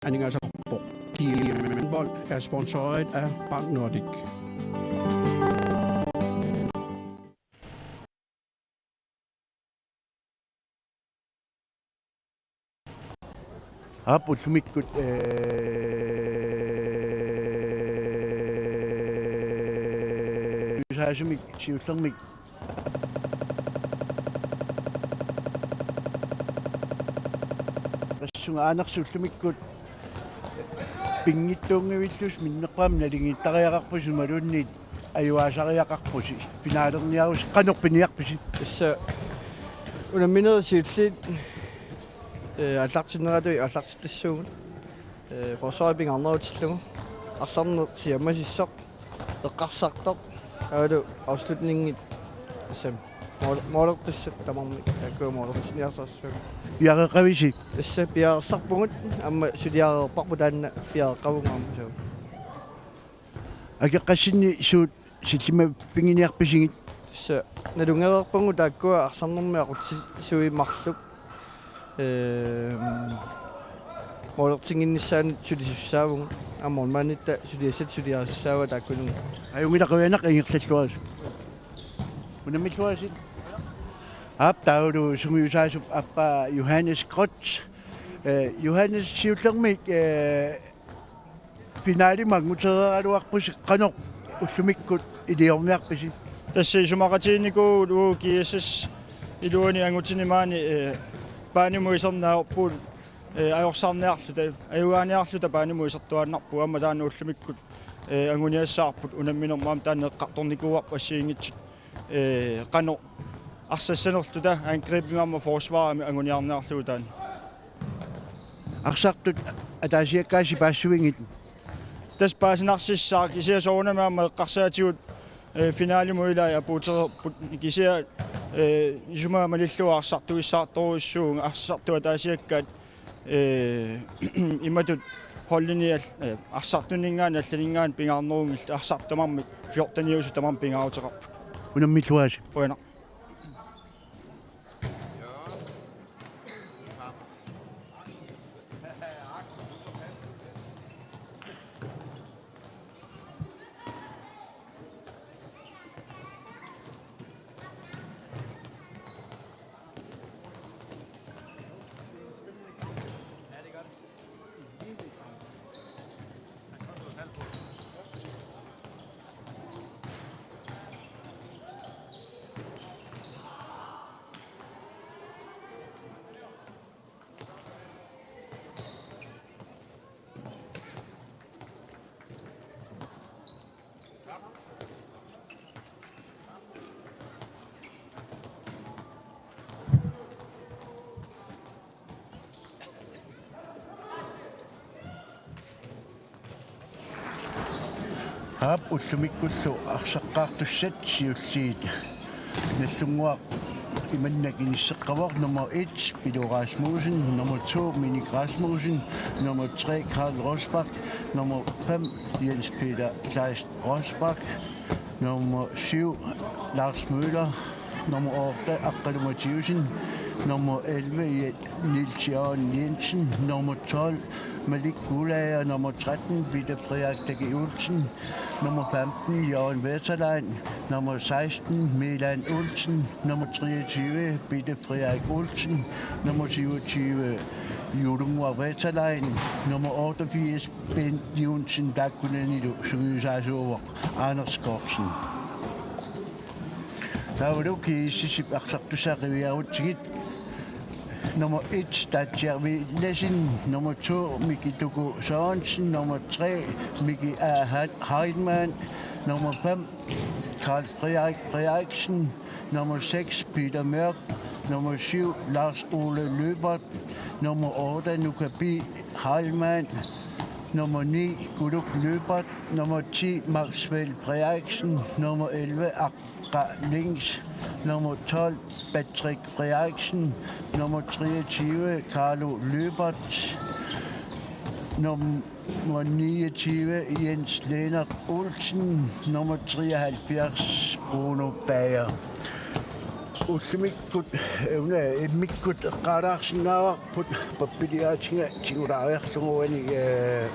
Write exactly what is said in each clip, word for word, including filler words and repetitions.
aningaasarpoq. G M Bold er sponsoreret af Bank Nordik. Aap, ullumikkut, eh, usaasumik siullermik. Tassunga Anders ullumikkut pinngitsuunngivillusi minnerpaamik naligiittariaqarpusi imaluunniit ajugaasariaqarpusi. Finaalerniarusi qanoq piniarpisi? Tassa unamminerit siulliit, eh, aallartinneratut aallartittassuugut. Eh, forsvarip pingaarnerutillugu. Arsarneq siammasissoq. Eqqarsartoq. Aulu afslutningit tassami. Mål-, målertussat tamarmik. Taakku målertinniarsarissavagut. Piareeqqavisi? Tassa piareersarpugut. Aamma suliareerparput taanna piareeqqavugut aamma suu. Akeqqassinni suut sillimmaffiginiarpisigit? Tassa nalunngereerpagut taakkua arsarnermi aqutsisuit marluk. Ehm, målertinnginnissaanut sulisussaavugut. Aamma målmanditta suliassat suliarissaavaa taakkununnga. Ajunngilaq, qujanaq ingerlalluarisi. Unammilluarisi. Aap, taavalu sungiusaasup aappaa Johannes Grøt. Eh, Johannes siullermik, eh, finaalimut angutereeraluarpusi, qanoq ullumikkut iliorniarpisi? Tassa isumaqatigiinnikuuvugut uagut G S S iluani angutini maani, eh, baanimut iserneq ajorpugut, eh, ajorsarniarluta, ajugaaniarluta baanimut isertuaannarpugut, aamma taanna ullumikkut, eh, anguniassavarput unamminermi aamma taanna eqqartornikuuarput assigiinngitsut, eh, qanoq arsassanerluta angribimik aamma forsvarimi anguniarniarlugu taanna. Arsartut ataasiakkaat sipaassuigit? Tassa paasinarsissaaq, kisianni soorunami aamma eqqarsaatigut, eh, finaalimut ilai apuutereerput, kisianni, eh, isumaa malillugu arsartugissaartorujussuugut, arsartut ataasiakkaat, eh, imatut holdini al-, eh, arsartunninngaanniit allaninngaanniit pingaarnerunngillat, arsartut tamarmik fjorteniusut tamarmik pingaaruteqarput. Unammilluarisi. Qujanaq. Aap, ullumikkullu arsaqqaartussat siulliit. Nagdlunguaq imannak inisseqqavoq: nummer et, Pilu Rasmussen; nummer to, Minik Rasmussen; nummer tre, Karl Rosbach; nummer fem, Jens Peter Kleist Rosbach; nummer syv, Lars Møller; nummer otte, Aqqalu Mathiussen; nummer elleve, Je-, Niels Jørgen Jensen; nummer tolv, Malik Guldager; nummer tretten, Peter Frederik Dække Olsen; nummer femten, Jørgen Vesterlein; nummer seksten, Milan Olsen; nummer treogtyve, Peter Frederik Olsen; nummer syvogtyve, Julumua Vesterlein; nummer otteogfirs, Bent Johnsen, taakkunanilu sungiusaasuuvoq Anders Kortsen. Taavalu G S S-ip arsartussat qiviarutsigit: nummer et, Tatja Villadsen; nummer to, Miki Tuku Sørensen; nummer tre, Miki A. Heil-, Heilmann; nummer fem, Karl Frederik Frederiksen; nummer seks, Peter Mørk; nummer syv, Lars Ole Løbert; nummer otte, Nuka B. Heilmann; nummer ni, Guluk Løbert; nummer ti, Maxwell Frederiksen; nummer elleve, Akka Lings; nummer tolv, Patrick Frederiksen; nummer treogtyve, Carlo Løbert; nummer niogtyve, Jens Lennert Olsen; nummer treoghalvfjerds, Bruno Bager. Ullumikkut, eh, una, eh, immikkut eqqaalaarsinnaavarput pappiliaatiga tigulaariarlugu uani, eh,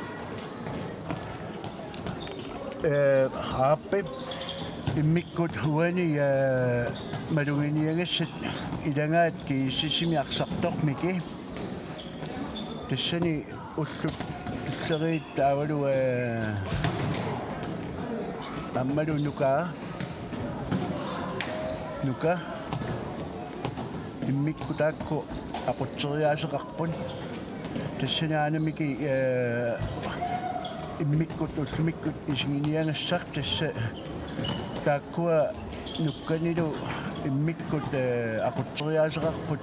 eh, aappi immikkut uani, eh, maluginiagassat ilagaat G S S-imi arsartoq Miki. Tassani ullut tulleriit taavalu, eh, aammalu Nuka. Nuka. Immikkut taakku aqutseriaaseqarput. Tassani aana Miki, eh, immikkut ullumikkut isiginiagassaq tassa taakkua Nukkanilu immikkut, eh, aqutseriaaseqarput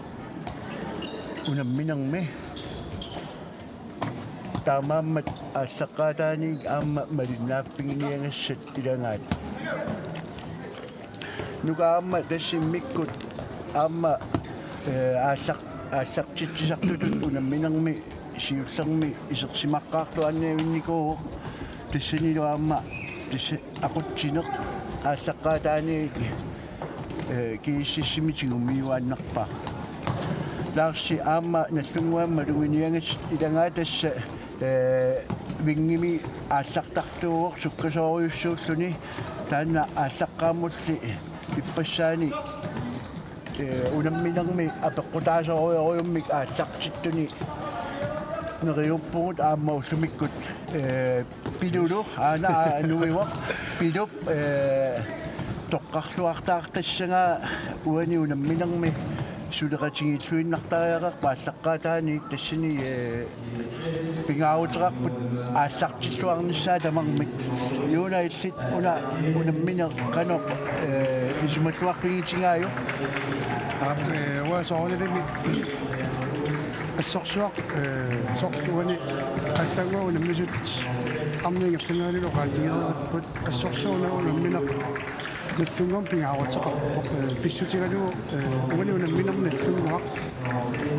unamminermi. Taamaammat aallaqqaataaniit aamma malinnaappiginiagassat ilagaat. Nuka aamma tassa immikkut aamma, eh, aallaq-, aallartitsisartutut unamminermi siullermi isersimaqqaartuaannavinnikuuvoq. Tassanilu aamma tassa aqutsineq aallaqqaataaniit, eh, G S S-imi tigummiuaannarpaa. Larsi aamma Nagdlunguami maluginiagassat ilagaat tassa, eh, vingimi aallartartuuvoq sukkasoorujussuulluni taanna aallaqqaammulli ippassaani, eh, unamminermi apeqqutaasorujorujummik aallartittuni neriuppugut aamma ullumikkut, eh, Pilulu, aana, aa, nuivoq. Pilup, eh, toqqarluartaartassagaa uani unamminermi suleqatigiilluinnartariaqarpoq aallaqqaataaniit tassani, eh, pingaaruteqarput aallartilluarnissaa tamarmik. Juuna illit una unammineq qanoq, eh, isumalluarfigitigaajuk? Aap, eh, uanga soorunalimi assorsuaq, eh, soorlu uani aatsaannguaq unammisut arnat ingerlaneranni oqaatigereerput assorsuaq una unammineq Nagdlunguami pingaaruteqarpoq, eh, pissutigalugu, eh, uani unamminermi Nagdlunguaq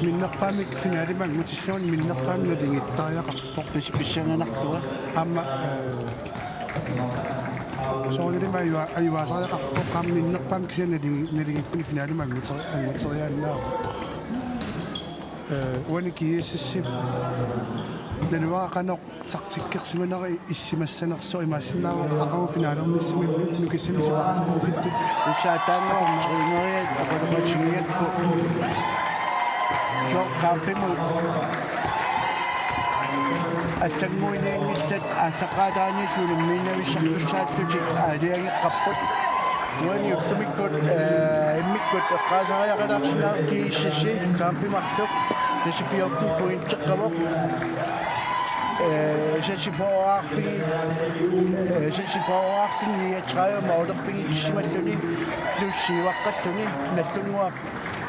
minnerpaamik finalimut angutissaguni minnerpaamik naligiittariaqarpoq. Pis-, pissanganartua. Aamma, eh, soorunalimi ajua-, ajuaasariaqarpoq aamma minnerpaamik kisianni naligi-, naligiippuni finalimut anguter-, anguteriaannaavoq. Eh, uani G S S-ip naluara qanoq taktikkersimanera issimassanersoq imaassinnaavoq aqagu finalernissaminut nukissanik sipaartuuffittut. Tassa aatsaannguaq træneriat oqaloqatigiigakku. Sooq kampimut allannguinianngillat aallaqqaataaniillu unammiinnavissartussaallutik aalajangeqqapput. Uani ullumikkut, eh, immikkut eqqaasariaqalaarsinnaavoq G S S-i kampi marluk. Tassa fjorten pointeqqavoq. Eh, seksogfyrre, eh, seksogfyrre niogtredive målerfigitissimalluni plus syvaqqalluni Nagdlunguaq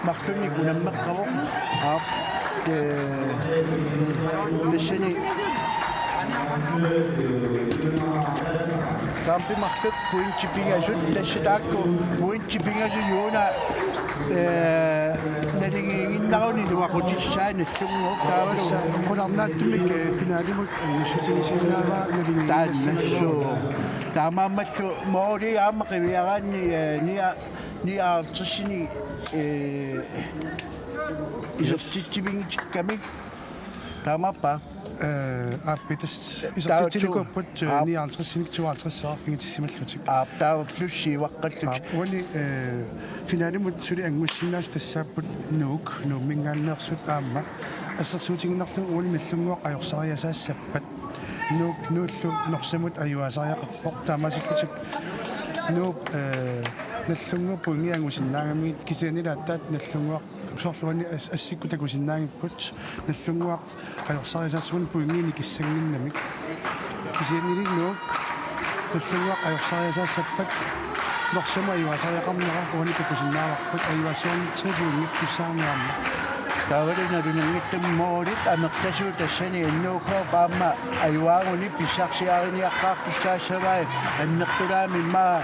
marlunnik unammeqqavoq. Aap. Eh, tassani kampi marluk pointit pingasut, tassa taakku pointit pingasut Juuna, eh, naligiiginnaruni iluaqutissaanut Nagdlunguup taavalu. Tassa qularnaatsumik, eh, finalimut angussutigisinnaavaa naligiiginnassanerlugu. Taannassuu. Taamaammallu måli aamma qiviaraanni, eh, nia-, nioghalvtredsini, eh, isertitsivigitikkamik. Taamaappa? Eh, aap, tassa taava isertitsinikuupput, eh, aap, nioghalvtredsinik tooghalvtredsiarfigitissimallutik. Aap, taava plus syvaqqallutik. Aap, uani, eh, finalimut suli angussinnaasoq tassaapput Nuuk, Nuumminngaanneersut aamma. Assersuutigiinnarlugu uani Nagdlunguaq ajorsariasaassappat. Nuuk, Nuullu Norsamut ajuaasariaqarpoq taamaasillutik. Nuup, eh, Nagdlunguup pointi angusinnaagamigit kisiannili aatsaat Nagdlunguaq soorlu uani as-, assikkut takusinnaagipput Nagdlunguaq ajorsariasaassagunik pointinik kissannginnamik. Kisiannili Nuuk Nagdlunguaq ajorsariasaassappat Norsamut ajuaasariaqarnera uani takusinnaavarput ajuaassuarnik tre pointertussaammat aamma. Taavalu nalunanngitsumik målit amerlasuut tassani N O K-p aamma ajuaaguni pissarsiariniaqqaartussaassavai annertulaami immaqa,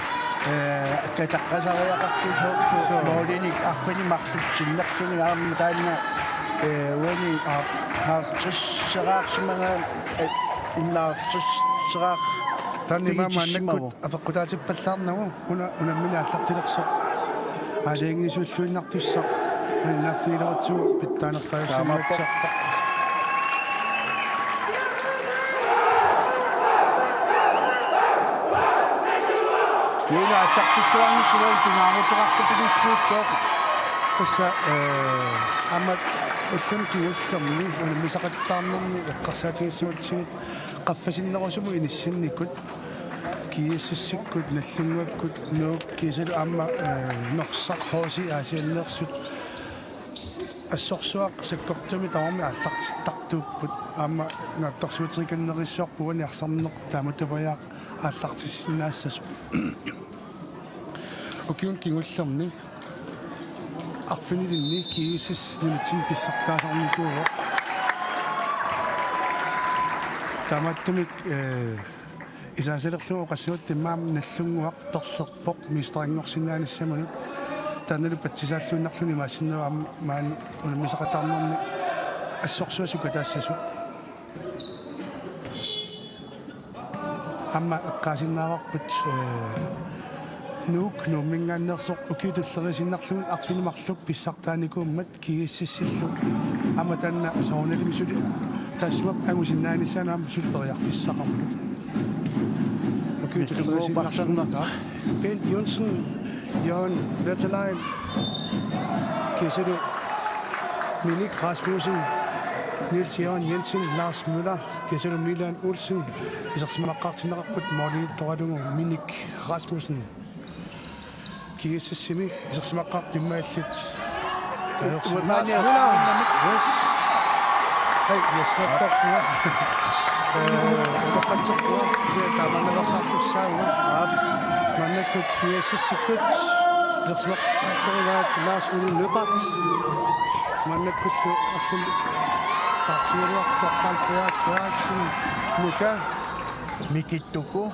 eh, kataqqasariaqarlugu soorlu, suu, målinik arfineq-marluk sinnerlugit aamma taanna, eh, uani, aa, halvtredseraarsimagaanni, eh, enoghalvtredseraar-, taanna imaammat pigitissimagu. Annakkut apeqqutaatippallaarnagu una unammineq aallartilersoq. Aalajangiisuulluinnartussaq malinnaaffigilerutsigu pitsaanerpaassanerpaaq. Juuna aallartilluarnissaa pingaaruteqartutut. Tassa, eh, aamma ulluni kingullerni unammisaqattaarnermi eqqarsaatigissagutsigu qaffasinnerusumut inissinnikkut, GSS-ikkut, Nagdlunguakkut, Nuuk, kiisalu aamma, eh, Norsaq, H C Aasianneersut, assorsuaq sakkortuumik tamarmik aallartittartuupput. Aamma naatsorsuuterikannerussavarput uani arsarneq taamatupajaaq aallartissinnaassasoq. Ukiuni kingullerni arfinilinni GSS nunatsinni pissartaasarnikuuvoq. Taamaattumik, eh, isaasalerlugu oqassagutsigu aamma Nagdlunguaq perlerpoq mesteranngorsinnaanissaminut. Taannalu patsisaalluinnarluni imaassinnaavoq aamma maani unammisaqattaarnermi assorsuaq sukataassasut. Aamma eqqaasinnaavarput, eh, Nuuk Nuumminngaanneersoq ukiut tulleriiaannarlugit arfineq-marluk pissartaanikuummat GSS-illu. Aamma taanna soorunalimi suli taassuma angusinnaanissaanut aamma suli periarfissaqarpoq. Ukiut tulleriiaannarlugit. Bent Johnsen, Jørgen Wetterlein, kiisalu Minik Rasmussen, Niels Jørgen Jensen, Lars Møller, kiisalu Milan Olsen, isersimaqqaartinneqarput målimiittoralugu Minik Rasmussen. GSS-imi isersimaqqaartut imaalillit. Tajorsinaasmila. Yes. Hej, yes, så godt. Eh, utoqqatserpunga, kisianni taamaannaveersaartussaavunga. Aap. Maannakkut GSS-ikkut isersimaqqaartoraat Lars Ole Lyberth. Maannakkullu arsaq paarsigaluartoq Carl Frederik Frederiksen, Nuka. Miki Tuku.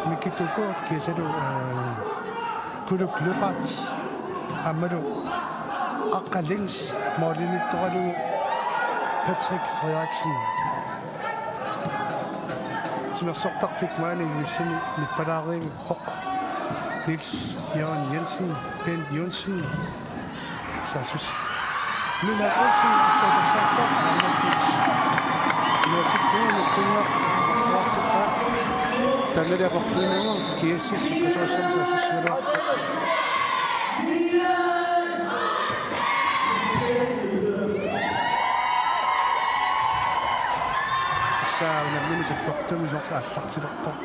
Miki Tuku, kiisalu, eh, Kuluk Lyberth, aammalu Aqqa Lings, målimiittoralugu Patrick Frederiksen. Timersortarfik maani inissani nippalaariarpoq. Niels Jørgen Jensen, Bent Johnsen, Sasus. Milan Olsen, Sasussaappa, Nuutillugu, Nuutillugu, Nuutillugu. Taannalu aporfiunagu, GSS, Sasussaappa, Sasussaappa. Sauna minisa portumi soorlu aallartilertoq.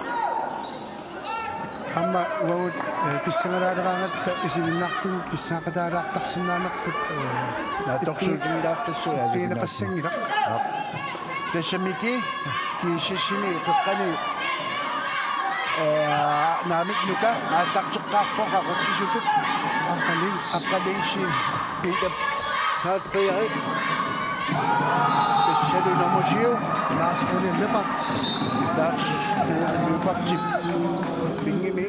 Aamma uagut, eh, pissangalaaleraangatta isiginnaartumik pissanganaqataalaartarsinnaanerput, eh, naatsorsuutigilaartussaagut pineqassanngilaq. Aap. Tassa Miki, GSS-imi qeqqani, eh, naamik Nuka aallarteqqaarpoq aqutsisutut. Aqqa Lings. Aqqa Lingsi. Peter Carl Frederik. Tassalu nummer syv. Lars Ole Lyberth. Lars Ole Lyberth. Pingimi.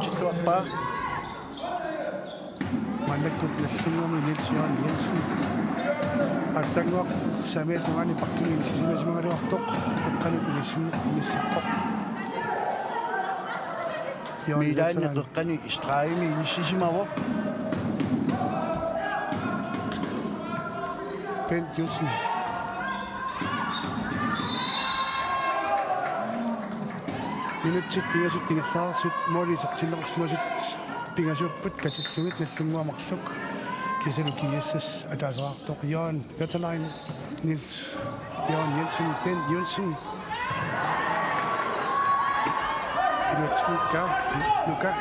Sikkuarpaa. Maannakkut Nagdlunguami Niels Jørgen Jensen. Aatsaannguaq saamiata tungaani pakkini inissisimasimagaluartoq. Qeqqanut inissin-, inissippoq. Jørgen Milaani Jensen. Qeqqani stregimi inissisimavoq. Bent Johnsen. Minutsit pingasut ingerlareersut måli isertinneqarsimasut pingasuupput katillugit Nagdlunguaq marluk. Kiisalu GSS ataaseraartoq Jørgen Wetterlein, Niels Jørgen Jensen, Bent Johnsen. Iluatsikka, Nuka.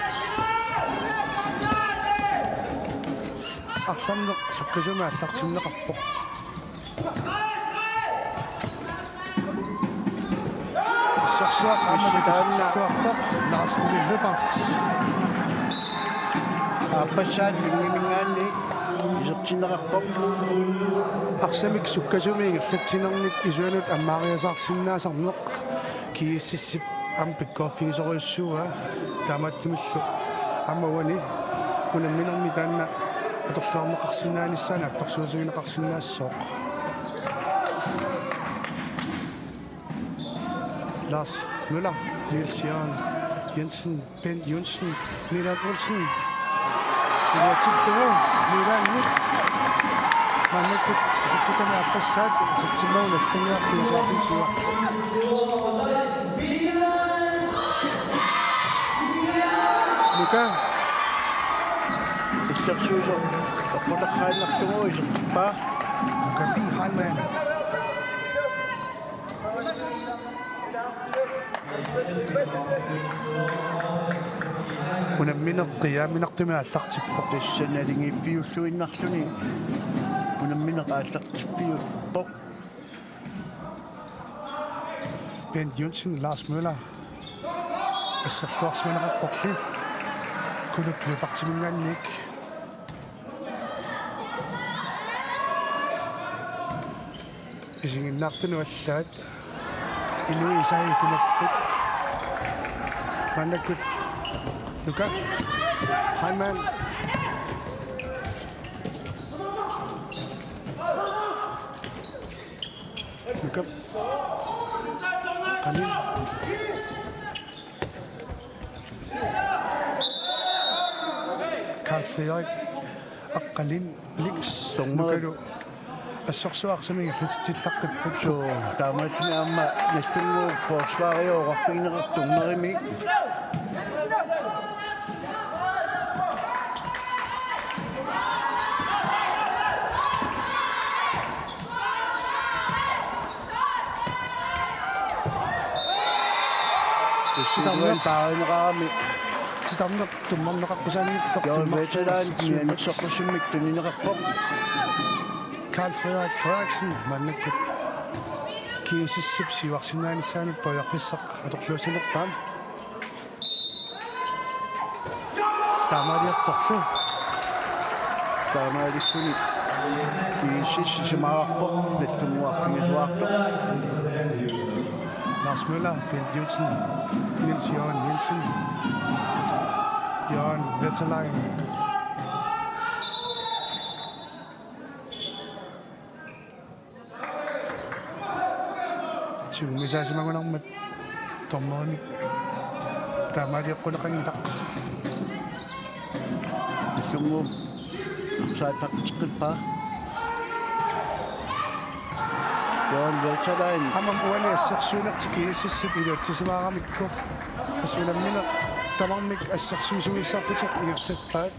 Arsarneq sukkasuumik aallartinneqarpoq. Sorsuaq aamma taanna. Sorsuaq Lars Ole Lyberth. Aappassaat pingiminngaanniit isertinneqarpoq. Arsamik sukkasuumik ingerlatsinermik isuanut ammaariasaarsinnaasarneq GSS-ip aamma pikkoorfigisorujussuuaa, taamaattumillu aamma uani unamminermi taanna atorluarneqarsinnaanissaa naatsorsuutigineqarsinnaassooq. Lars Møller, Niels Jørgen Jensen, Bent Johnsen, Milan Olsen. Iluatsillugu Milaannik. Maannakkut isertitami aaqqissaat, isertimmagu Nagdlunguaq pingasoqarfigisoq. Nuka. Isersuisoq eqqutarsaannarlugu isertippaa. Nuka P. Heilmann. Unammineq qiiaminartumik aallartippoq. Tassa naligiippiulluinnarluni unammineq aallartippiuppoq. Bent Joensen, Lars Møller. Assersuarsimaneqarporli. Kulup Leopardimingaanniit. Isiginnaartunut allaat. Inuit isai kumapput. Maannakkut Nuka. Heilmann. Nuka. Qani. Karl Frederik Aqqalind Lings. Dommeri. Nukalu assorsuaq arsami ingerlatsitsillaqqippoq. Suu, taamaattumik aamma Nagdlunguup forsvari oqarfigineqarpoq dommerimik. Titarneq. Titarneq taarineqarami. Titarneq tummarneqaqqusaanngitsoq. Jørgen tummarsuaq Vestergaard, siunersoqqussummik tunineqarpoq. Karl Frederik Frederiksen, maannakkut G S S-ip siuarsinnaanissaanut periarfissaq atorluassinerpaaq. Taamaaliorporli. Taamaalilluni G S S isumaqarpoq, Nagdlunguaq pingasuartoq. Lars Møller, Bent Joensen, Niels Jørgen Jensen, Jørgen Vestergaard. Tigumisaasimagunarmat dommerimik taamaaliorneqanngilaq. Nagdlunguup saallaqqippaat. Jørgen Vestergaard. Aamma uani assersuinertik G S S-ip iluatsissimaaramikku. Tassa unammineq tamarmik assersuisuussisarlutik ingerlappaat.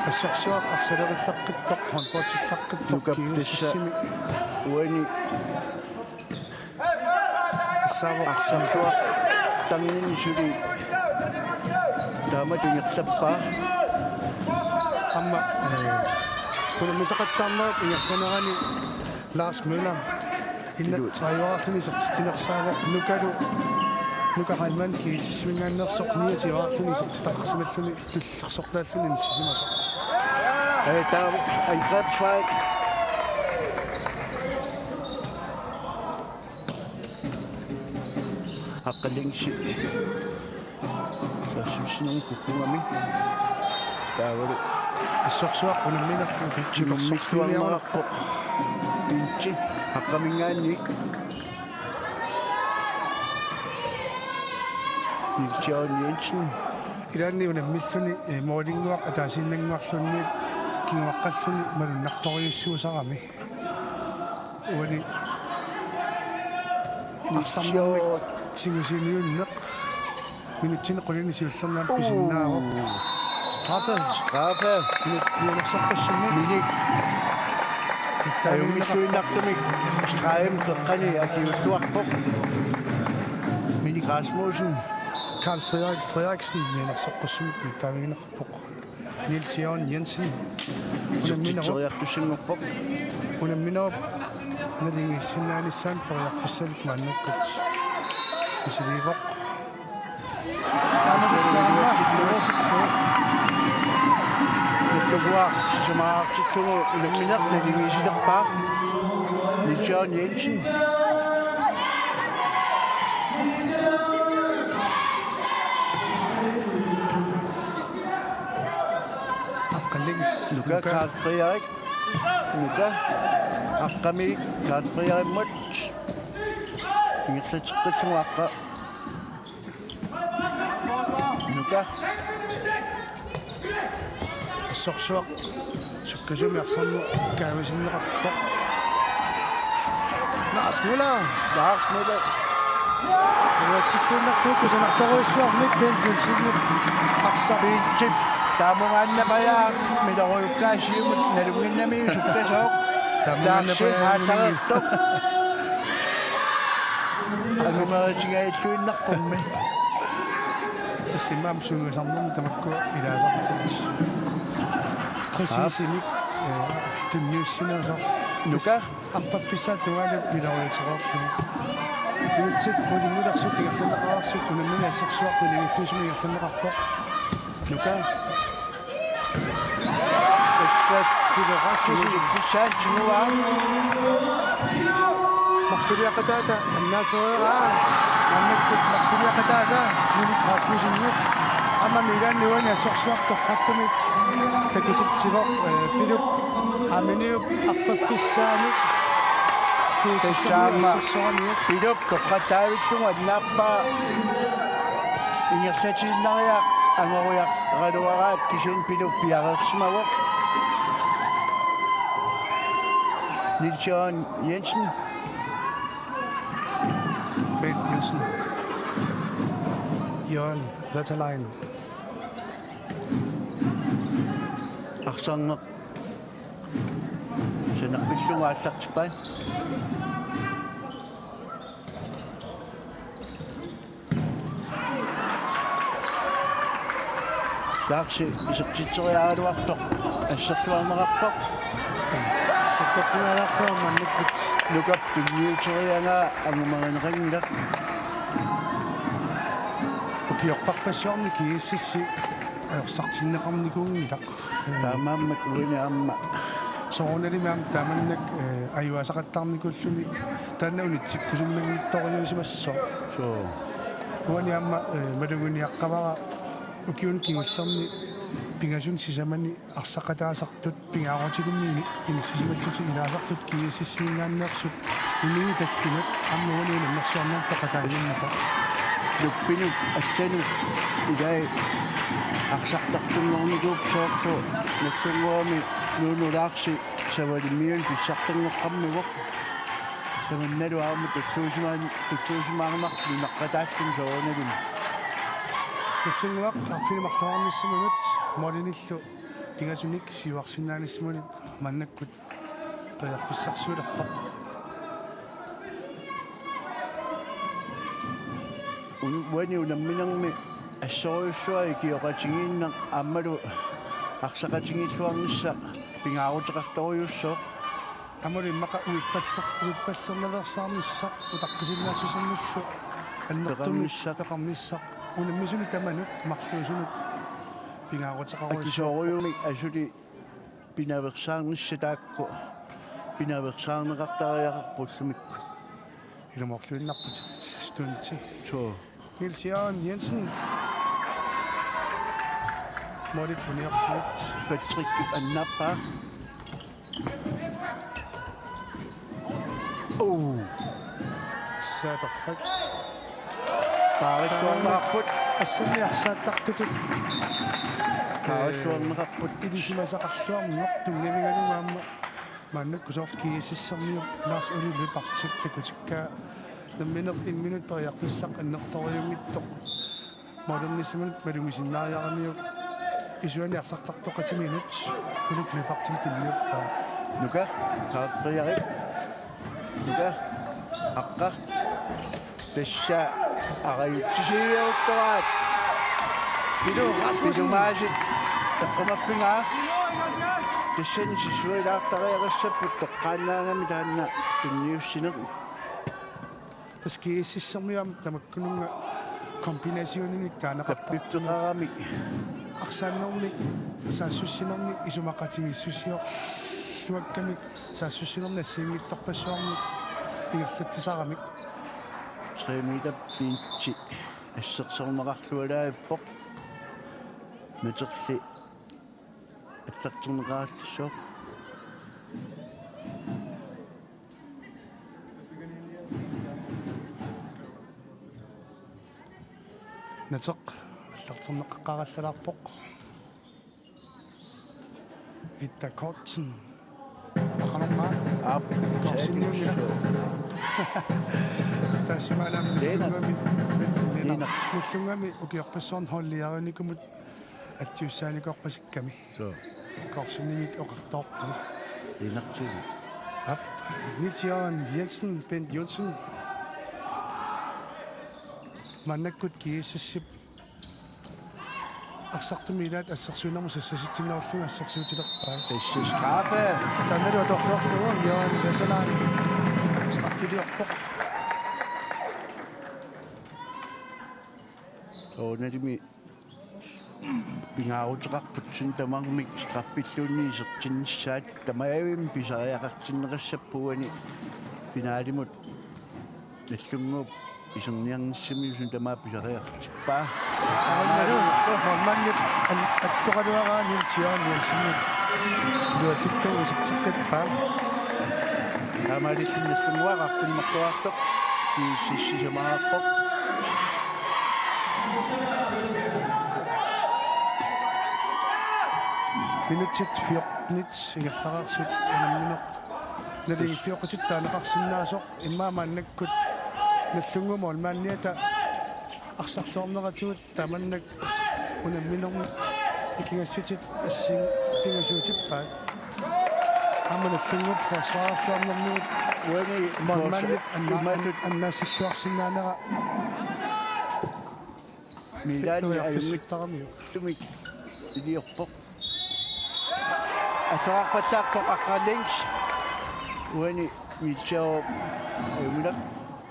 Assorsuaq arsalerillaqqittoq, håndboldillaqqittoq. Nukap tassa G S S-imi. Uani. Tassaavoq. Arsorsuaq tannini suli. Taama ingerlappaa. Aamma, eh, unammisaqattaarnerup ingerlanerani Lars Møller. Inna Ilu- tredjearluni isertitsinersaavoq Nukalu. Nuka Heilmann G S S-iminngaanneersoq niogtyvearluni isertitaqarsimalluni tullersortaalluni inissisimasoq. Ee, taava angrebsfejl. Aqqalingsi. Saassussinermi kukkugami. Taavalu. Assorsuaq unamminerput Timmissuarneqarpoq. Pinchi. Aqqaminngaanniit. Niels Jørgen Jensen. Ilaanni unammilluni, eh, målinnguaq ataasiinnannguarluunniit kinguaqqalluni malunnartorujussuusarami. Uani arsarnermik tigusiiniunneq. Minutsini qulini siullerni aamma pisinnaavoq. Straffe. Straffe. Minut-, mianersoqqussummik. Minik. Ajunngilluinnartumik. Stregimi qeqqani akiuulluarpoq. Minik Rasmussen. Karl Frederik Frederiksen mianersoqqussummik mittaavigineqarpoq. Niels Jørgen Jensen. Unamminerup. Isertitseriartussanngorpoq. Unamminerup naligiissinnaanissaanut periarfissamik maannakkut misiliivoq. Nagdlunguaq sisamaqartillugu unammineq naligiissilerpaa. Niels Jørgen Jensen. Aqqalingsi. Nuka, Nuka. Karl Frederik. Nuka. Aqqami Karl Frederikimut. Ingerlateqqillugu aqqa. Nuka. Assorsuaq sukkasuumik arsarneq kaavisinneqarpoq. Lars Møller. Lars Møller. Iluatsilluinnarlugu kusanartorujussuarmik Bent Jensenip arsaq. Bentip taamungaannapajaaq, Møllerujukkaasiumut nalunnginnamiuk sukkasooq. Taamungaannapajaaq. Taarsi aallarertoq. Angumeritigajalluinnarpormi. Tassa immaqa sunuisarnermi tamakkua ilaasarput. Præcisimik, øh, tunniussinerusoq. Nuka. Arpaffissaata tungaanut Møllerujoorlugu. Minutsit qulingulersut ingerlanneqareersut unammineq assersuaq qulingiffisumik ingerlanneqarpoq. Nuka. Pilo Rasmussen. Pilo Rasmussen. Marluliaqataata annaatereeraa. Maannakkut marluliaqataata Minik Rasmussenip. Aamma Milaanip uani assorsuaq torrattumik takutitsivoq, øh, Pilup Aminiup arpaffissaani. Tassa aamma assorsuarmiuk. Pilup torrattaavillugu annaappaa. Ingerlatiinnariaq angoriaraluaraat kisianni Pilup piareersimavoq. Niels Jørgen Jensen. Bent Jensen. Jørgen Veterlein. Arsarneq sanarpillugu aallartippaat. Larsi isertitseriaraluartoq assersuarneqarpoq. Sakkortunaalaarsuarmik annikkut. Nukap tunniuteriaraa angumerineqanngilaq. Ukiorpassuarni G S S-i ajorsartinneqarnikuunngilaq. Taamaammat uani aamma. Soorunalimi aamma taamannak, øh, ajugaasaqattaarnikuulluni taanna unitsikkusunnanngitsorujuusimassaaq. Suu. Uani aamma, øh, maluginiaqqavara ukiuni kingullerni pingasunut sisamani arsaqataasartut pingaarutilinnik ini-, inissisimallutik ilaasartut G S S-iminngaanneersut inuit tallimat aamma uani unammersuarnermut peqataanngimmata. Nuppinut allanut ilai arsartartunngornikuupput soorlu Nagdlunguami Nuunu Larsi Savalimmiunut pissartanngortaramiuk. Tamannalu aamma tulluusimaan-, tulluusimaarnarpoq nunaqqataalluni soorunalimi. Nagdlunguaq arfineq-marloqarnissaminut målinillu pingasunik siuarsinnaanissamani maannakkut periarfissarsiulerpoq. Un-, uani unamminermi assorujussuaq ikioqatigiinnaq aammalu arsaqatigiilluarnissaq pingaaruteqartorujussuuvoq. Aammalu immaqa uippalleq-, uippallernaveersaarnissaq utaqqisinnaassusermillu annertuumik peqarnissaq. Peqarnissaq. Unammisuni tamanut marluusunut pingaaruteqarujussuuvoq. Akisoorujussuarmik asuli pinaveersaarnissaq taakku pinaveersaarneqartariaqarput ullumikkut. Ilumoorluinnarputit, Stunti. Suu. Niels Jørgen Jensen. Målit uniorsuit. Patrick annaappaa. Uu. Saatorfak. Paarissuarneqarput. Assanni arsaattartutut. Paarissuarneqarput. Ilisimasaqarluarneq tunngavigalugu aamma. Maannakkut soorlu G S S-ermiut Lars Ole Lyberthip takutikkaa nammineq imminut periarfissaq annertoorujunngitsoq. Målernissaminut malugisinnaariaramiuk isuani arsartartoqatiminut Ole Lyberthimut tunniuppaa. Nuka, Karl Frederik. Nuka, aqqa. Tassa arajutsisiiviaruttoraat. Pilu Rasmussen. Pilumaasik. Eqqumaffigaa. Tassani sissuilaartariaqassapput toqqaannaagami taanna tunniussineq. Tassa G S S-ermiut aamma tamakkununnga kombinationinik taaneqartarput. Tappiffeqarami. Arsaannermik, saassussinermik, isumaqatigiissusiorluakkamik, saassussinermik assigiinngitsorpassuarnik ingerlatsisaramik. Tre meter pinchi assersorneqarlualaarpoq. Materli assersorneqarallassaaq. Nateq aallartinneqaqqaarallalaarpoq. Victor Kortsen. Aqanermaa. Aap. Kortsen. Taassuma aamma Lennert. Nillunngami, Nillunngami ukiorpassuarni holdiariunikumut atsiussaanikuorpasikkami. Suu. Kortsenimik oqartoorpoq. Lennert. Aap. Niels Jørgen Jensen, Bent Johnsen. Maannakkut G S S-ip arsartumik ilaat assersuinermut sassasitsinnerulluni assersuutilerpai. Tassa straffe. Taannalu atorluarlugu Jørgen Veteran straffiliorpoq. Soorunalimi pingaaruteqarput, suna tamarmi straffilluunniit isertinnissaat, tamarmik pisariaqartinneqassapput uani finaalimut. Nagdlunguup iserniarnissamiuk suna tamaat pisariaqartippaa. Tamannalu målmandip an-, attoraluaraa Niels Jørgen Jensenip iluatsillugu iserteqqippaa. Taamaalilluni Nagdlunguaq arfineq-marloraartoq, G S S sisamaarpoq. Minutsit fjortenit ingerlareersut unammineq naligiiffioqatitta taaneqarsinnaasoq. Immaqa maannakkut Nagdlunguup målmandiata arsarluarneratigut tamanna unamminermi nikingassutit assigiinngisaat pingasuutippaat. Aamma Nagdlunguup forsvarerluarnermigut uani målmandip anna-, imatut an-, annaassalluarsinnaanera Milani periarfissaqaramiuk. Ajunngitsumik iliorpoq. Aserarpallaarpoq Aqqaneq. Uani Mitchell Emilak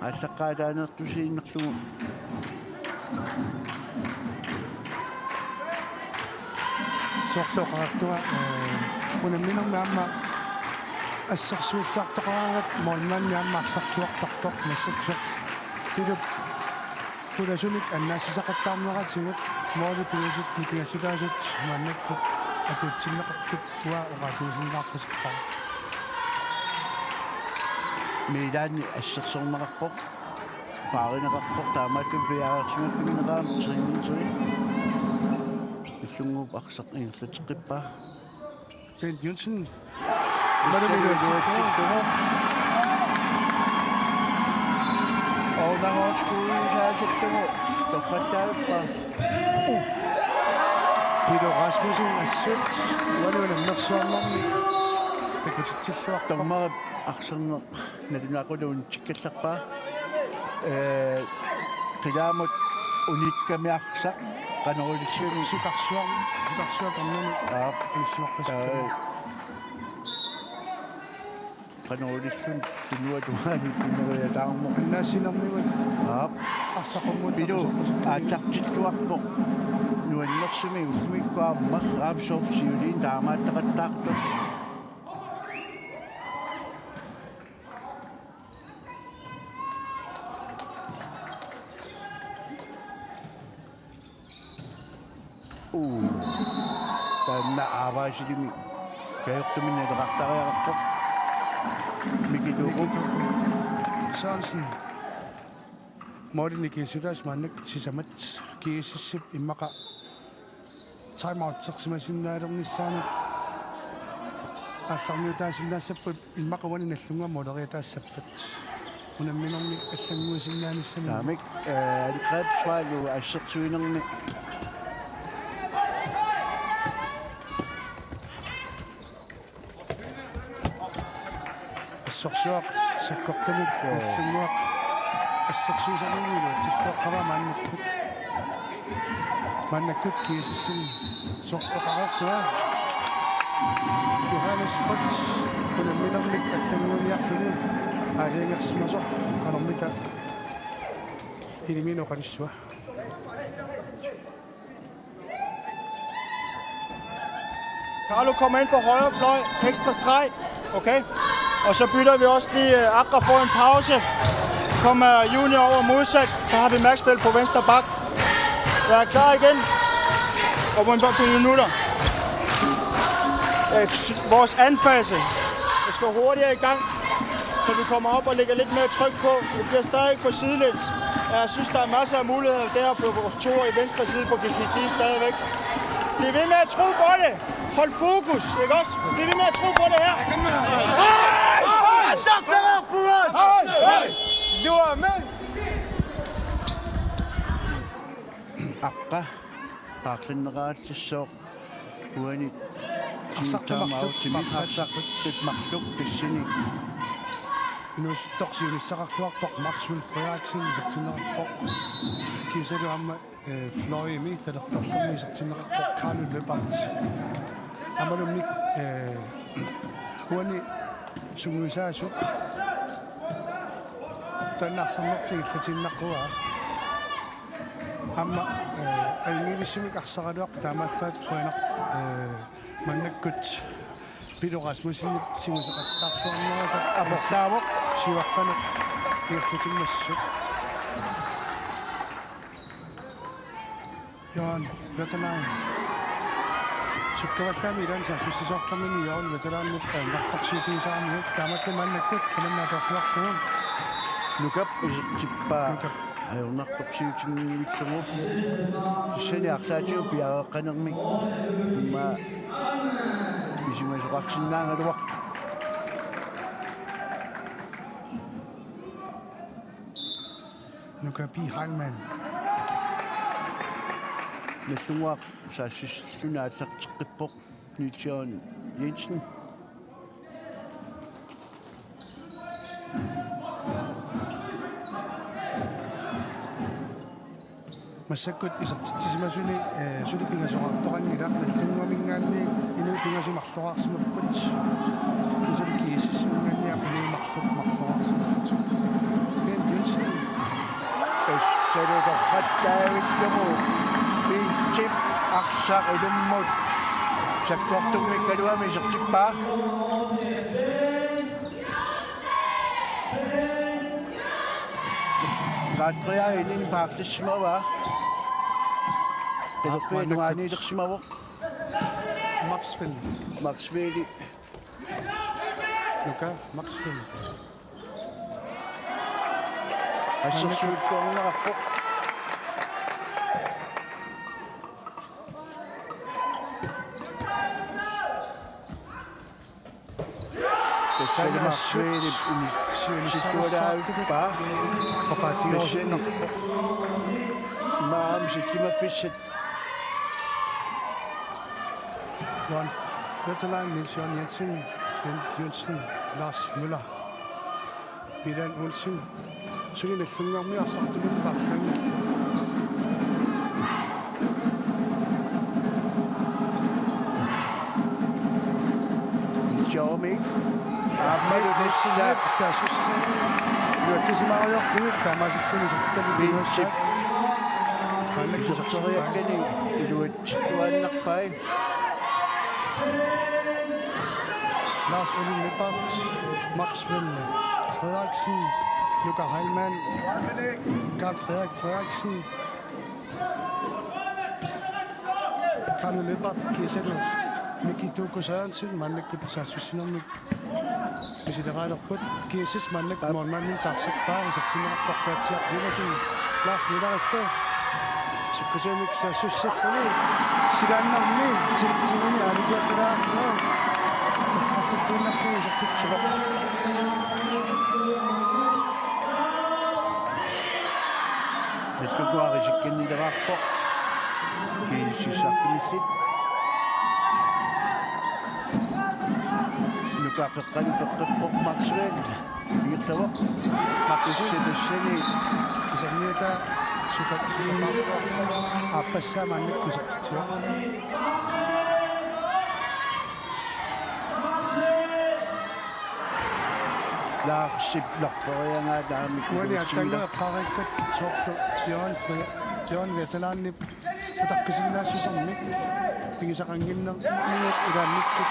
aallaqqaataaneertusiinnarlugu. Soorlu oqartunga, eh, unamminermi aamma assersuilluartoqaraangat målmandi aamma arsarluartartoq massakkut. Pilut pulasunik annaassisaqattaarneratigut måli pingasut nikingassutaasut maannakkut atuutsinneqartut uanga oqaatigisinnaarpasippaat. Milaani assersorneqarpoq, paarineqarpoq, taamaattumik piareersimaffimmineqarami tre minutsi. Nagdlunguup arsaq ingerlateqqippaa. Bent Johnsen. Maanna iluatsillugu. Ounahorskui saasillugu. Torrallaavippa. Peter Rasmussen assut. Uani unammersuarnermi takutitsilluarpoq. Dommerip arsarneq nalunaaqutaq tikkallarpaa. Ee, qilaamut unikkami arsaq qanoq ililluni. Sukarsuaq, sukarsuaq tornani. Aap. Anissimarpasippoq. Ee, qanoq ililluni tunua tungaani tuneriataarmoq. Annaassinermigut. Aap. Arsaq qummut. Pilu aallartilluarpoq. Nuannersumik ullumikkut aamma aap soorlu siuliini taamaattaqattaartoq. Uu. Taanna aavaasilimi kajortumik naleqartariaqarpoq. Mikituku. Sørensen. Måli nikingassutaasut maannakkut sisamat, G S S-ip immaqa timeout-ersimasinnaalernissaanut aallarniutaasinnaassapput, immaqa uani Nagdlunguup måleriataassappat. Unamminermi allannguisinnaanissaminnik. Taamik, eh, angrebsfejl assersuinermi. Assorsuaq sakkortunik. Joo. Nagdlunguaq assersuinermigut iluatsilluaqqavaa maannakkut. Maannakkut G S S-imi soqoqartua. Johannes Schmidt unamminermik allannguiniarluni aalajangersimasoq qanormita ilimiineq oqalussua. Carlo kommer ind på højre fløj, ekstra streg, okay? Og så bytter vi også lige, øh, Akra får en pause. Kommer Junior over modsat, så har vi Maxwell på venstre bak. Jeg er klar igen. Kommer ind på et par minutter. Øh, s-, vores anfase. Vi skal hurtigere i gang, så vi kommer op og lægger lidt mere tryk på. Det bliver stadig for sidelæns. Jeg synes, der er masser af muligheder der på vores to i venstre side på G G G stadigvæk. Bliv ved med at tro på det. Hold fokus, ikke også? Bliv ved med at tro på det her. Aqqa paarlanneqarallassaaq uani. Arsaq timeout-imik, arsaq marluk tassani. Inuusuttoq siunissaqarluarpoq, Maxwell Frederiksen isertinneqarpoq. Kiisalu aamma, eh, fløjimi talerperlermi isertinneqarpoq Carlo Lyberth. Aammaluunniit, eh, uani sungiusaasut taanna arsarnertik illatiinnaqquaa. Aamma, eh, ajunngivissumik arsaraluaq taamaallaat qujanaq, eh, maannakkut Pilo Rasmussenip tiguseqattaarluarnerata aportaavoq. Siuaqqaneq ingerlatimmassuk. Jørgen Veteran. Sukkavallaami ilaanni saassussisoortarnini Jørgen Veteranip ajornartorsiutigisaramiuk, taamaattumik maannakkut tamanna atorluarlugu. Nukap isertippaa. Nukap. Ajornartorsiutinngivillugu. Tassani arlaatigut piareeqqanermik immaqa pisimasoqarsinnaagaluarpoq. Nuka P. Heilmann. Nagdlunguaq saassussilluni aallarteqqippoq Niels Jørgen Jensen. Massakkut isertitsisimasuni, eh, suli pingasoqartoqanngilaq, Nagdlunguaminngaanniit inuit pingasut marloraarsimapput. Kiisalu GSS-iminngaanniit aamma inuit marluk marloraarsimallutik. Bent Jensen. Tassalu torrallavillugu Bentip arsaq ilummut sakkortunngikkaluami isertippaa. Kaatria inin paartissimavaa. Talerpiaat nuaaniilersimavoq. Maxwell. Maxwelli. Nuka Maxwell. Assersuut koorneqarpoq. Tassali Maxwellip unitsisualaavippaa. Tassani maam sillimaffissat. Jørgen Veteran, Niels Jørgen Jensen, Bent Jensen, Lars Møller. Milan Olsen, suli Nagdlunguarmiut arsartuminnik paarlanngillat. Xiaomi. Aammalu tassa. Saassussisoq. Iluatsissimaariarlugit taamaasilluni isertitami. Bentip. Iserteriakkani iluatsittuaannarpai. Lars Ole Lyberth, Maxwell Frederiksen, Nuka Heilmann, Karl Frederik Frederiksen, Carlo Lyberth, kiisalu Miki Tuku Sørensen, maannakkut saassussinermik misileraalerput. GSS maannakkut målmandimik taarsippaa, isertinneqarpoq Kaatsiaq Jonassen, Lars Møllerillu. Sukkasuumik saassussilluni. Silaannarmi ti-, timini aalisiaqqalaarlugu. Qaffalluinnarlugu isertitsivoq. Nagdlunguaq isikkannilerarpoq. GSS-ip saqqummiussaat. Nuka qeqqanut peqqippoq Maxwell. Ingerlavoq. Maxwell tassani. Iserniutaa suka-, suka-, aappassaa maannakkut isertitsivoq. Larsip lorperiagaa taamik. Uani attaanngua eqqaariikkat soorlu Jørgen Fri-, Jørgen Veteranip utaqqisinnaassusermik pigisaqannginnermigut ilaannikkut.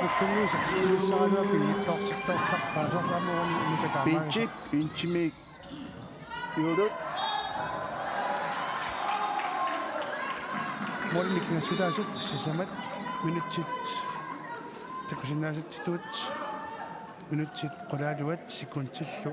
Ullumi isertitsissagaluaq pinngitsoortittoortarpaa, soorlu aamma uani Nuka taamaagisoq. Bentip, Bentimiit. Juulut. Målinik kinguaassutaasut sisamat minutsit takusinnaasatsitut, minutsit qulaaluat sekuntillu.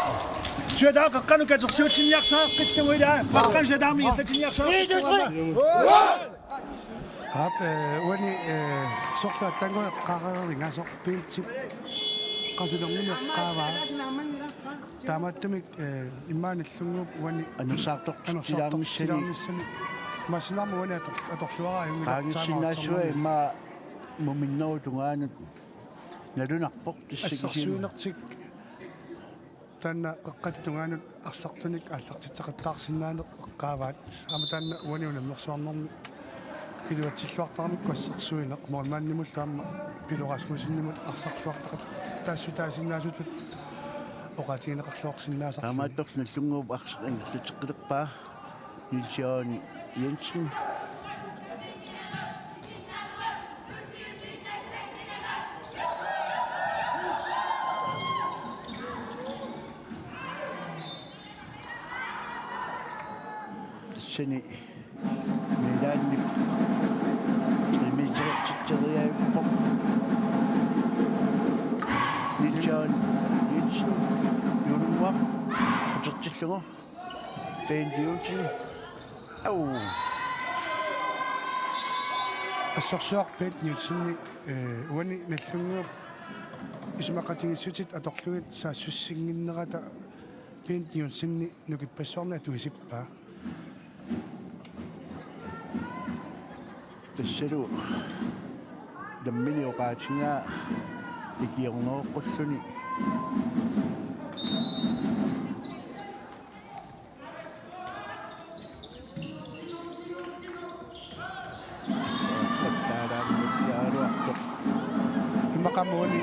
Shuataa qeqqanut katersuutsinniarsareqqillugu ilaa. Qaqqan sataami illatsinniarsareqqillugu. Aap, eh, uani, eh, sorlaat tangoeqqareeringa sorpiitsi. Qasulerneq eqqaavaa. Taamaattumik, eh, immaqa Nagdlunguup uani anersaartortitsilaarnissani. Anersaartortitsilaarnissani. Massinarmi uani ator-, atorluaraajunngilaq. Qaangiissinnaassuaq immaqa muminnerup tungaanut nalunarpoq tassa kisianni. Assersuinertik taanna qeqqata tungaanut arsartunik aallartitseqattaarsinnaaneq eqqaavaat. Aamma taanna uani unammersuarnermi iluatsilluartaramikku assersuineq, målmandimullu aamma Pilo Rasmussenimut arsarluartaqattaassutaasinnaasutut oqaatigineqarluarsinnaasarluni. Taamaattorli Nagdlunguup arsaq ingerlateqqilerpaa Niels Jørgen Jensen. Tassani Milaanip tre meterertitseriaappoq. Niels Jørgen Jensen, Julmuaq, utertillugu. Bent Nielsen. Au. Assersuaq Bent Nielsen, eh, uani Nagdlunguup isumaqatigiissutit atorlugit saassussinnginnerata Bent Nielsen nukippassuarni atuisippaa. Tassalu nammineq oqaatigaa ikiorneruqqulluni. Immaqa aamma uani, eh,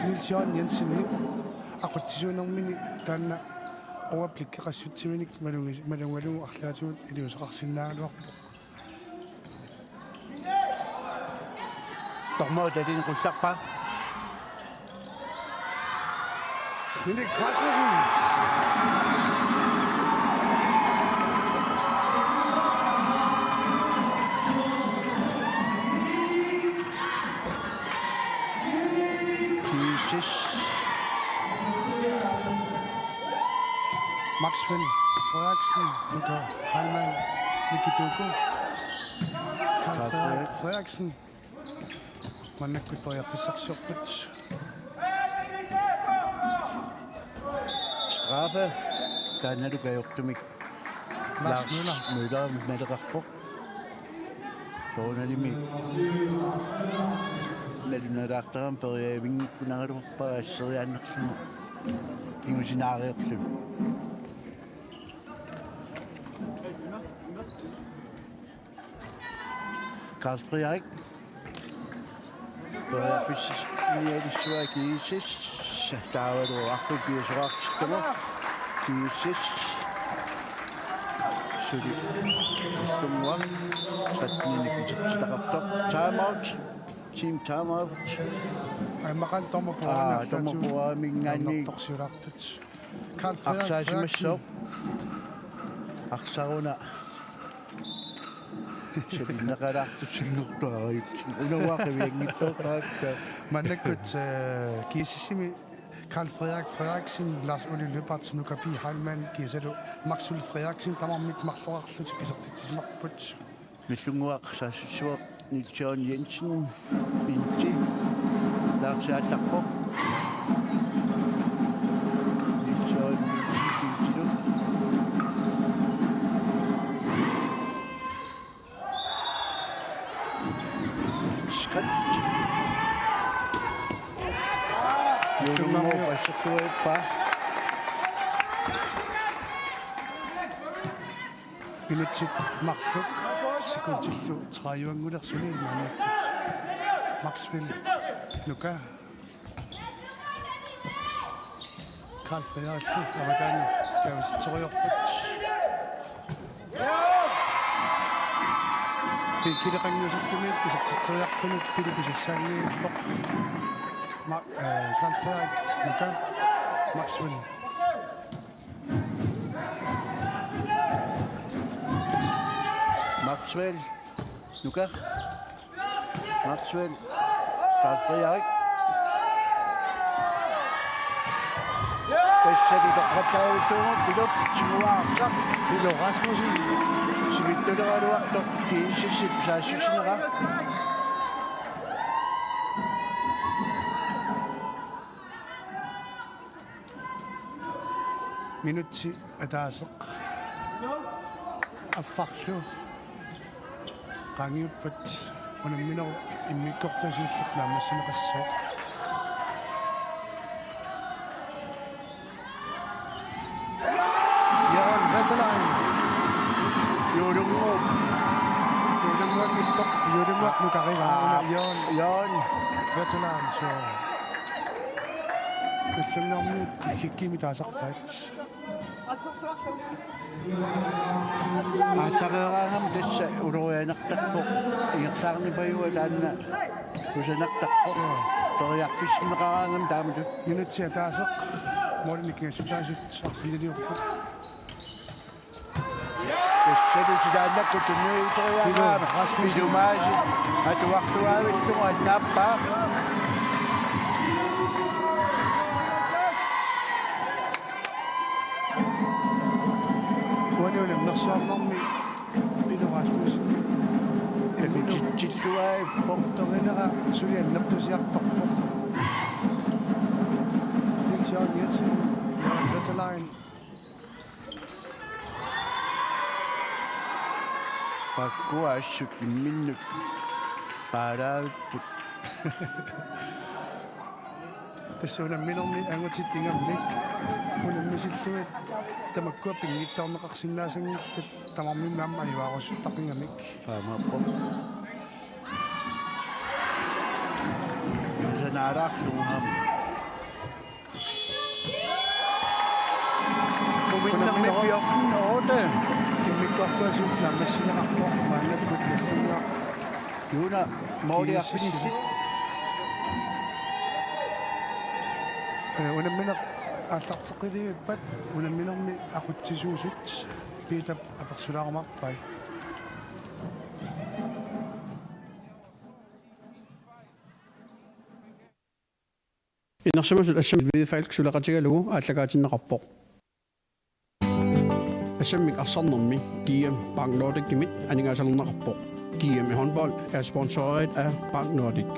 Niels Jørgen Jensenip aqutsisuunermini taanna overblikkeqassutsiminik malugis-, malugalugu arlaatigut iliuuseqarsinnaagaluarpoq. Dommeri tatinik qullarpaa. Minik Rasmussen. Kiisis. Maxwell Frederiksen, Nuka Heilmann, Nikituku. Carl Frederik Frederiksen. Maannakkut periarfissarsiorput. Straffe. Taannalu kajortumik Lars Møller. Lars Møller naleqarpoq. Soorunalimi nalunalaartarami periavinngikkunaraluarpara asseriaannarlugu kingusinaariarluni. Carl Frederik. Periarfissaq niaalissuaa G S S. Taavalu arput piasoqartittugu. G S S. Suli. Sumua. Tretteninik isertitaqartoq. Time out. Team time out. Aimmaqa dommer på. Aa, dommer på, aa, mingaanni. Annertorsiulaartut. Carl Frederik Arsaq Frederiksen. Simassaaq. Arsaq una. Salinneqalaartussanngortuarajut. Una uanga qivianngitsoortarakku. Maannakkut, eh, G S S-imi Carl Frederik Frederiksen, Lars Ole Lyberth, Nuka P. Heilmann, kiisalu Maxwell Frederiksen tamarmik marloriarlutik isertitsisimarput. Nagdlunguaq saassussivoq Niels Jørgen Jensen, Binti, Lars aallarpoq. Niels Jørgen Jensen, Bintilu. Skridt. Nagdlunguup assersuippaa. Minutsit marluk sekundillu tredive-anngulersuni maannakkut. Maxwell Nuka. Carl Frederiksen avataani taavitsitseriarput. Pikileqannguusuttumik isertitseriarpunut Pilipisassaanniippoq. Ma-, eh, Carl Frederik Nuka. Maxwell. Maxwell. Nuka. Maxwell. Carl Frederik. Tassani toqqattaarujussuuvoq Pilo tiguaartoq. Pilo Rasmussen. Sivitsuleraluartoq G S S-ip saassussinera. Minutsi ataaseq affarlu qaangiuppat unamminerup immikkoortuata siulleq naammassineqassasoq. Jørgen Veteran. Juulunguup. Juulunguup ittoq. Juulunguup nukarigaa. Aa, Jørgen. Jørgen Veteran, so. Nallunnguarmiut Kikkikkiimik taasarpaat. Aallareeraangama tassa ulorianartarpoq. Ingerlaarnipajuvoq taanna kusanartarpoq. Periarfissinneqaraangama taamatut. Minutsi ataaseq målinik kingassutaasut arfiniliorput. Tassali silaannakkut tunniuteriaraa. Pilo Rasmussen. Pilo Madsen. Atuarluaavillugu annaappaa. Uani unammersuarnermi Pilo Rasmussen. Takutitsilluaippoq. Erinera suli annertusiartorpoq. Niels Jørgen Jensen. Jørgen Veteran. Pakkua assut imminnut paalaavipput. Tassa unamminermi angutit ingammik unammisillugit tamakkua pinngitsoorneqarsinnaasanngillat, tamarmimmi aamma ajuaarussuttaqqigamik. Taamaappoq. Sanaalaarlugu aamma. Unamminerup fjorten otte. Immikkoortuata siulleq naammassineqarpoq maannakkut nallunnguaq. Juuna måli arfinillit. Eh, unammineq aallarteqqilivippat unamminermi aqutsisuusut Piitap apersulaarumaarpai. Inersimasut assammik Hvidefalk suleqatigalugu aallakaatinneqarpoq. Assammik arsarnermi G M Bank Nordicimit aningaasalerneqarpoq. G M i håndbold er sponsoreret af Bank Nordic.